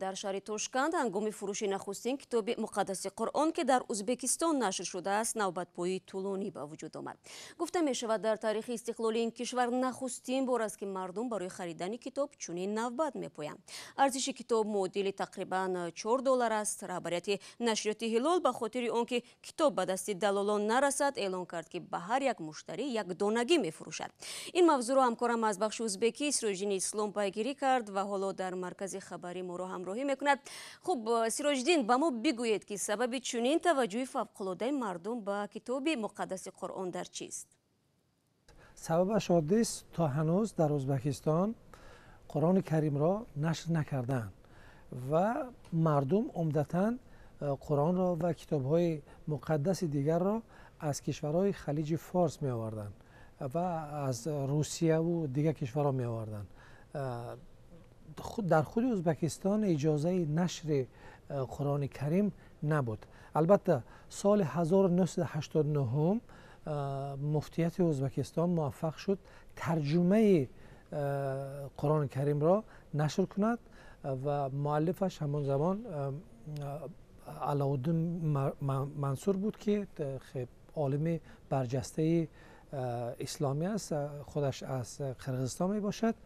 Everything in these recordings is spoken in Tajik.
Дар шаҳри Тошканд ҳангоми фурӯши нахустин китоби муқаддаси Қуръон, ки дар Узбекистон нашр шудааст, навбатпоии тӯлонӣ ба вуҷуд омад. Гуфта мешавад, дар таърихи истиқлоли ин кишвар нахустин бор аст, ки мардум барои харидани китоб чунин навбат мепоянд. Арзиши китоб муодили тақрибан 4 доллар аст. Раҳбарияти нашриёти «Ҳилол» ба хотири он ки китоб ба дасти даллолон нарасад, эълон кард, ки ба ҳар як муштарӣ як донагӣ мефурӯшад. Ин мавзӯъро ҳамкорам аз бахши узбекӣ Сироҷиддини Ислом пайгирӣ кард ва ҳоло дар маркази хабарӣ моро ҳамроҳӣ мекунад. Хуб, Сироҷиддин, ба мо бигӯед, ки сабаби чунин таваҷҷӯҳи фавқулодаи мардум ба китоби муқаддаси Қуръон дар чист? Сабабаш оддист: то ҳанӯз дар Ӯзбекистон Қуръони Каримро нашр накардаанд ва мардум умдатан Қуръонро ва китобҳои муқаддаси дигарро аз кишварҳои Халиҷи Форс меоварданд ва аз Русияву дигар кишварҳо меоварданд. Дар худи Ӯзбекистон иҷозаи нашри Қуръони Карим набуд. Албатта, соли 1989 муфтияти Ӯзбекистон муваффақ шуд тарҷумаи Қуръони Каримро нашр кунад ва муаллифаш ҳамон замон Алоуддин Мансур буд, ки олими барҷастаи исломӣ аст, худаш аз Қирғизистон мебошад.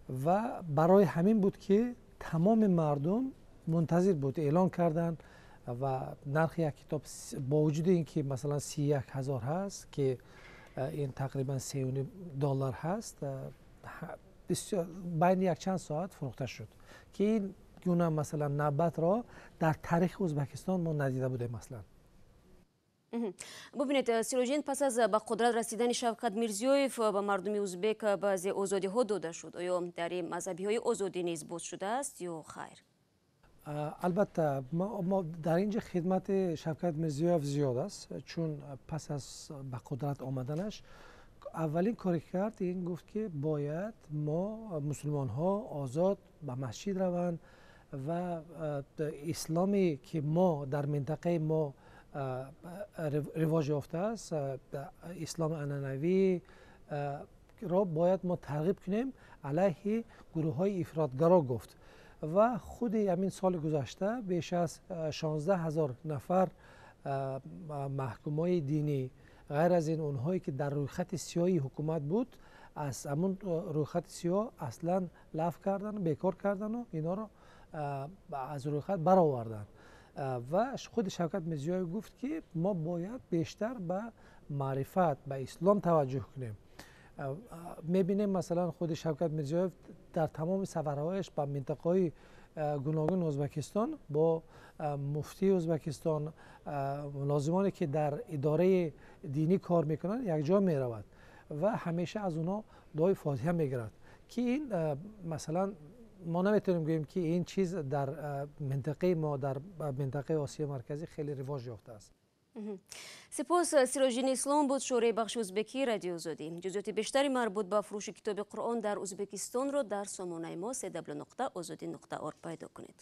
Ва барои ҳамин буд, ки тамоми мардум мунтазир буд. Эълон карданд ва нархи як китоб, бо вуҷуди ин ки масалан 31 ҳазор ҳаст, ки ин тақрибан 3,5 доллар ҳаст, бисёр байни якчанд соат фурӯхта шуд, ки ин гуна масалан навбатро дар таърихи Ӯзбекистон мо надида будем аслан. Бубинед, Сироҷиддин, пас аз ба қудрат расидани Шавкат Мирзиёев ба мардуми узбек баъзе озодиҳо дода шуд. Оё дари мазҳабиҳои озодӣ низ боз шудааст ё хайр? Албатта, мо дар ин ҷо хидмати Шавкат Мирзиёев зиёд аст, чун пас аз ба қудрат омаданаш аввалин коре кард, ин гуфт, ки бояд мо мусулмонҳо озод ба масҷид раванд ва исломе ки мо дар минтақаи мо ривоҷ ёфтааст, исломи анъанавӣ ро бояд мо тарғиб кунем алайҳи гурӯҳҳои ифротгаро, гуфт. Ва худи ҳамин соли гузашта беш аз 16 ҳазор нафар маҳкумҳои динӣ, ғайр аз ин онҳое ки дар рӯйхати сиёҳи ҳукумат буд, аз ҳамун рӯйхати сиёҳ аслан лағв кардан, бекор кардану инҳоро аз рӯйхат бароварданд. Ва худи Шавкат Мирзиёев гуфт, ки мо бояд бештар ба маърифат, ба ислом таваҷҷӯҳ кунем. Мебинем, масалан, худи Шавкат Мирзиёев дар тамоми сафарҳояш ба минтақаҳои гуногуни Ӯзбекистон бо муфтии Ӯзбекистон, мулозимоне ки дар идораи динӣ кор мекунанд, якҷо меравад ва ҳамеша аз онҳо дуои фотиҳа мегирад, ки ин масалан мо наметавонем гӯем, ки ин чиз дар минтақаи мо, дар минтақаи Осиёи Марказӣ хеле ривоҷ ёфтааст. Сипос. Сироҷиддин Ислом буд, шореҳи бахши узбекии Радиои Озодӣ. Ҷузъиёти бештари марбут ба фурӯши китоби Қуръон дар Узбекистонро дар сомонаи мо cw.ozodi.org пайдо кунед.